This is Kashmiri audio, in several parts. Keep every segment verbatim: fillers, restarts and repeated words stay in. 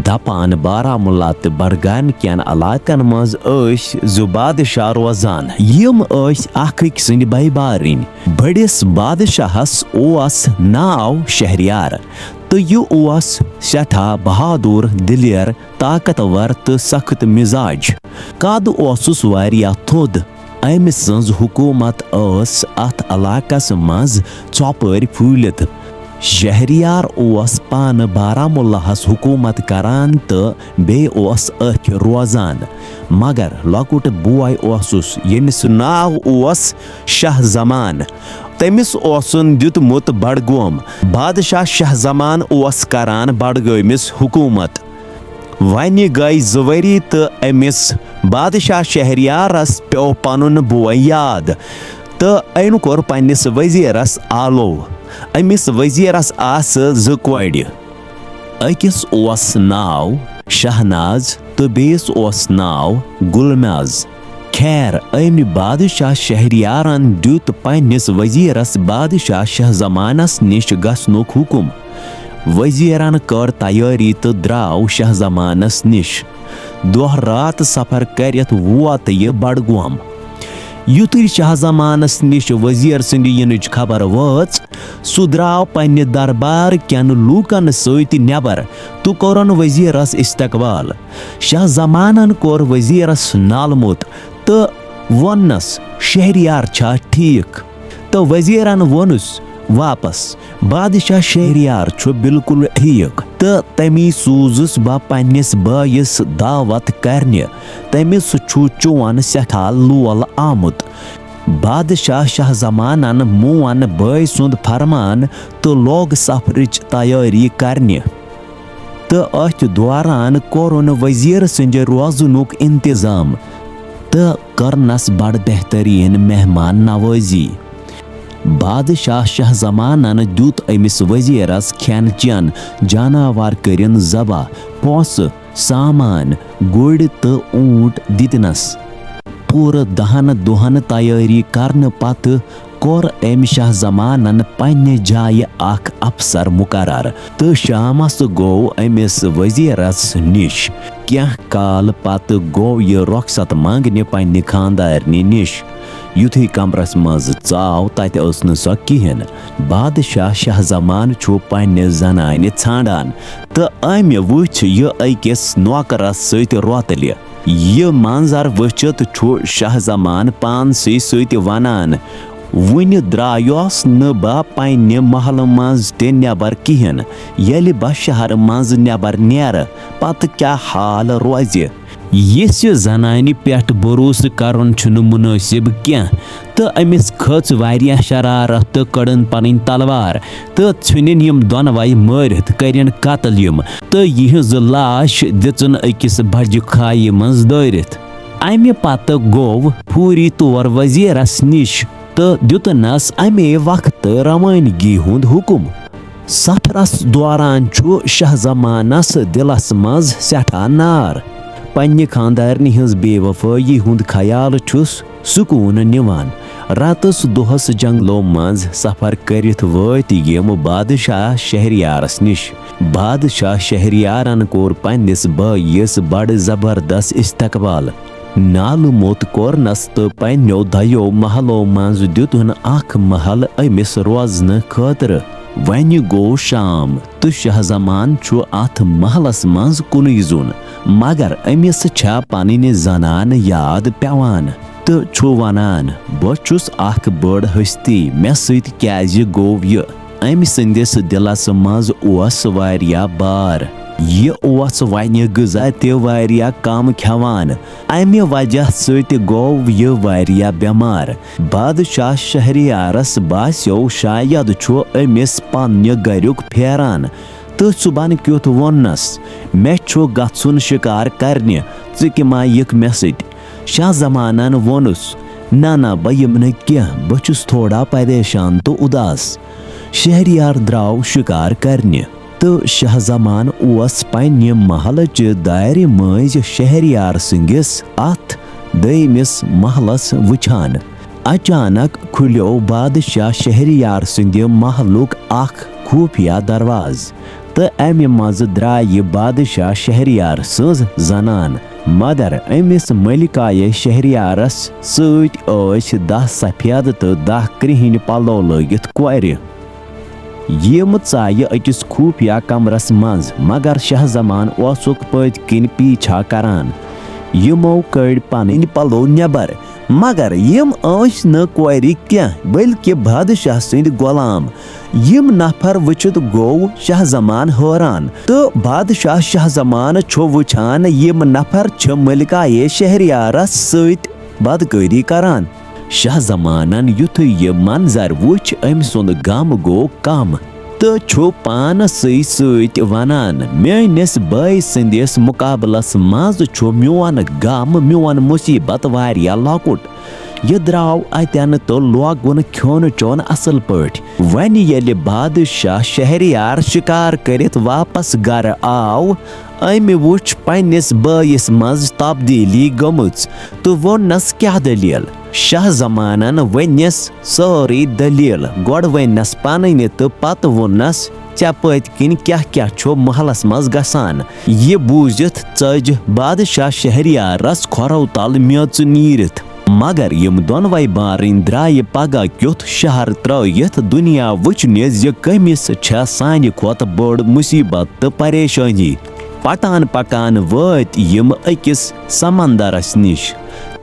دپان بارہمولہ تہٕ بڈگام کٮ۪ن علاقن منٛز ٲسۍ زٕ بادشاہ روزان، یِم ٲسۍ اکھ أکۍ سٕنٛدۍ بے بارٕنۍ۔ بٔڑِس بادشاہس اوس ناو شہریار، تہٕ یہِ اوس سٮ۪ٹھاہ بہادُر، دلیر، طاقتور تہٕ سخت مزاج۔ قد اوسُس واریاہ تھوٚد۔ أمۍ سٕنٛز حکوٗمت ٲس اَتھ علاقس منٛز ژۄپٲرۍ پھٔہلِتھ۔ شہریار اوس پانہٕ بارہمولہس حکوٗمت کران تہٕ بیٚیہِ اوس أتھۍ روزان، مگر لۄکُٹ بوے اوسُس، ییٚمِس ناو اوس شاہ زمان۔ تٔمِس اوسُن دیُتمُت بڈگوم۔ بادشاہ شاہ زمان اوس کران بڈگٲمِس حکوٗمت۔ وۄنہِ گٔے زٕ ؤری تہٕ أمِس بادشاہ شہریارس پیوٚو پنُن بوے یاد تہٕ أمۍ کوٚر پننِس وزیرس آلو۔ أمِس وزیرس آسہٕ زٕ کورِ۔ أکِس اوس ناو شہناز تہٕ بیٚیِس اوس ناو گُلماز۔ خیر، أمۍ بادشاہ شہریارن دیُت پننِس وزیرس بادشاہ شاہ زمانس نِش گژھنُک حُکم۔ وزیرن کٔر تیٲری تہٕ درٛاو شاہ زمانس نِش۔ دۄہ راتھ سفر کٔرِتھ ووت یہِ بڈگوم۔ یُتھُے شاہ زمانس نِش وزیر سٕنٛدِ یِنٕچ خبر وٲژ، سُہ درٛاو پننہِ دربار کٮ۪ن لوٗکن سۭتۍ نٮ۪بر تہٕ کوٚرُن وزیرس استقبال۔ شاہ زمانن کوٚر وزیرس نالہٕ موٚت تہٕ ووٚننس، "شہریار چھا ٹھیٖک؟" تہٕ وزیرن ووٚنُس واپس، "بادشاہ شہریار چھُ بالکل ٹھیٖک تہٕ تٔمی سوٗزُس بہٕ پننِس بٲیِس دعوت کرنہِ۔ تٔمِس چھُ چون سٮ۪ٹھاہ لول آمُت۔" بادشاہ شاہ زمانن مون بٲے سُنٛد فرمان تہٕ لوگ سفرٕچ تیٲری کرنہِ۔ تہٕ أتھۍ دوران کوٚرُن وزیر سٕنٛدِ روزنُک انتظام تہٕ کٔرنس بڑٕ بہتریٖن مہمان نوازی۔ بادشاہ شاہ زمانن دیُت أمِس وزیرس کھٮ۪ن چٮ۪ن، جاناوار کٔرِن ذبح، پونٛسہٕ، سامان، گُرۍ تہٕ اوٗنٹ دِتنس۔ پوٗرٕ دَہن دۄہن تیٲری کرنہٕ پتہٕ کوٚر أمۍ شاہ زمانن پننہِ جایہِ اکھ افسر مقرر تہٕ شامس گوٚو أمِس وزیرس نِش۔ کینٛہہ کال پتہٕ گوٚو یہِ رۄخصت منٛگنہِ پننہِ خانٛدارنہِ نِش۔ یُتھُے کمرس منٛز ژاو، تتہِ ٲس نہٕ سۄ کِہیٖنۍ۔ بادشاہ شاہ زمان چھُ پننہِ زنانہِ ژھانٛڈان تہٕ أمۍ وُچھ یہِ أکِس نوکرس سۭتۍ روتلہِ۔ یہِ منظر وٕچھِتھ چھُ شاہ زمان پانسٕے سۭتۍ ونان، "وُنہِ درٛایوس نہٕ بہٕ پننہِ محلہٕ منٛز تہِ نٮ۪بر کِہیٖنۍ۔ ییٚلہِ بہٕ شہرٕ منٛز نٮ۪بر نیرٕ، پتہٕ کیٛاہ حال روزِ؟" یِژھِ زنانہِ پٮ۪ٹھ بھروسہٕ کرُن چھُنہٕ مُنٲسِب کینٛہہ، تہٕ أمِس کھٔژ واریاہ شرارت تہٕ کٔڑٕن پنٕنۍ تلوار تہٕ ژھٕنِن یِم دۄنوَے مٲرِتھ، کٔرِن قتل یِم تہٕ یِہٕنٛز لاش دِژٕن أکِس بجہِ کھایہِ منٛز دٲرِتھ۔ اَمہِ پتہٕ گوٚو فوری طور وزیرس نِش تہٕ دیُتنس اَمے وقتہٕ روانگی ہُنٛد حُکم۔ سفرس دوران چھُ شاہ زمانس دِلس منٛز سٮ۪ٹھاہ نار۔ پننہِ خانٛدارنہِ ہٕنٛز بے وفٲیی ہُنٛد خیال چھُس سکوٗن نِوان۔ راتس دۄہس جنگلو منٛز سفر کٔرِتھ وٲتۍ یِم بادشاہ شہریارس نِش۔ بادشاہ شہریارن کوٚر پننِس بٲیِس بڑٕ زبردست استقبال۔ نالہٕ موٚت کوٚرنس تہٕ پننیو دۄیو محلو منٛز دیُتُن اکھ محل أمِس روزنہٕ خٲطرٕ۔ وۄنہِ گوٚو شام تہٕ شاہ زمان چھُ اتھ محلس منٛز کُنُے زوٚن، مگر أمِس چھےٚ پنٕنۍ زنان یاد پٮ۪وان تہٕ چھُ ونان، "بہٕ چھُس اکھ بٔڑ ہستی، مےٚ سۭتۍ کیازِ گوٚو یہِ؟" أمۍ سٕنٛدِس دِلس منٛز اوس واریاہ بار۔ یہِ اوس وۄنہِ غذا تہِ واریاہ کم کھٮ۪وان۔ امہِ وجہ سۭتۍ گوٚو یہِ واریاہ بٮ۪مار۔ بادشاہ شہریارس باسیو شاید چھُ أمِس پننہِ گریُک پھیران تہٕ صُبحن کیُتھ ووٚننس، "مےٚ چھُ گژھُن شکار کرنہِ، ژٕ کمہ یِکھ مےٚ سۭتۍ؟" شاہ زمانن ووٚنُس، "نہ نہ، بہٕ یِمہٕ نہٕ کینٛہہ، بہٕ چھُس تھوڑا پریشان تہٕ اُداس۔" شہریار درٛاو شکار کرنہِ۔ تہٕ شاہ زمان اوس پننہِ محلہٕ چہِ دارِ مٔنٛزۍ شہریار سٕنٛدِس اتھ دوٚیمِس محلس وُچھان۔ اچانک کھُلیو بادشاہ شہریار سٕنٛدِ محلُک اکھ خُفیہ دروازٕ تہٕ امہِ منٛزٕ درٛایہِ بادشاہ شہریار سٕنٛز زنان۔ مگر أمِس ملکایہِ شہریارس سۭتۍ ٲسۍ دَہ سفید تہٕ دَہ کرٛہِنۍ پلو لٲگِتھ کورِ۔ یِم ژایہِ أکِس خُفیہ کمرس منٛز، مگر شاہ زمان اوسُکھ پٔتۍ کِنۍ پیچھا کران۔ یِمو کٔڑۍ پنٕنۍ پلو نٮ۪بر، مگر یِم ٲسۍ نہٕ کورِ کینٛہہ، بلکہِ بادشاہ سٕنٛدۍ غلام۔ یِم نفر وٕچھِتھ گوٚو شاہ زمان حٲران، تہٕ بادشاہ شاہ زمان چھُ وٕچھان، یِم نفر چھِ ملکایہِ شہریارس سۭتۍ بدکٲری کران۔ شاہ زمانن یُتھُے یہِ منظر وُچھ، أمۍ سُنٛد غم گوٚو کم تہٕ چھُ پانس سٕے سۭتۍ ونان، "میٲنِس بٲے سٕنٛدِس مُقابلس منٛز چھُ میون غم، میون مُصیبت واریاہ لۄکُٹ۔" یہِ درٛاو اتٮ۪ن تہٕ لوگُن کھیوٚن چیوٚن اصل پٲٹھۍ۔ وۄنۍ ییٚلہِ بادشاہ شہریار شکار کٔرِتھ واپس گرٕ آو، أمۍ وُچھ پننِس بٲیِس منٛز تبدیٖلی گٔمٕژ تہٕ ووٚننس، "کیٛاہ دٔلیٖل؟" شاہ زمانن ؤنِس سٲرٕے دٔلیٖل۔ گۄڈٕ ؤنِنس پنٕنہِ تہٕ پتہٕ ووٚننس، "ژےٚ پٔتۍ کِنۍ کیٛاہ کیٛاہ چھُ محلس منٛز گژھان؟" یہِ بوٗزِتھ ژٔج بادشاہ شہریارس کھۄرو تل میٚژ نیٖرِتھ۔ مگر یِم دۄنوَے بارٕنۍ درٛایہِ پگاہ کیُتھ شہر ترٲوِتھ دُنیا وٕچھنہِ زِ کٔمِس چھےٚ سانہِ کھۄتہٕ بٔڑ مُصیبت تہٕ پریشٲنی۔ پکان پکان وٲتۍ یِم أکِس سمندرس نِش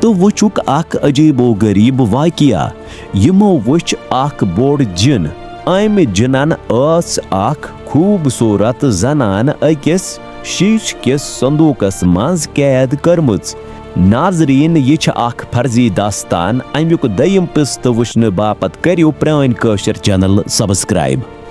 تہٕ وُچھُکھ اکھ عجیب و غریب واقعہ۔ یِمو وُچھ اکھ بوٚڑ جِن۔ أمۍ جِنن ٲس اکھ خوٗبصوٗرت زنان أکِس شیٖشہٕ کِس صندوٗقس منٛز قید کٔرمٕژ۔ ناظریٖن، یہِ چھِ اکھ فرضی داستان۔ اَمیُک دوٚیِم قٕسطہٕ وٕچھنہٕ باپتھ کٔرِو پرٛٲنۍ کٲشِر channel subscribe۔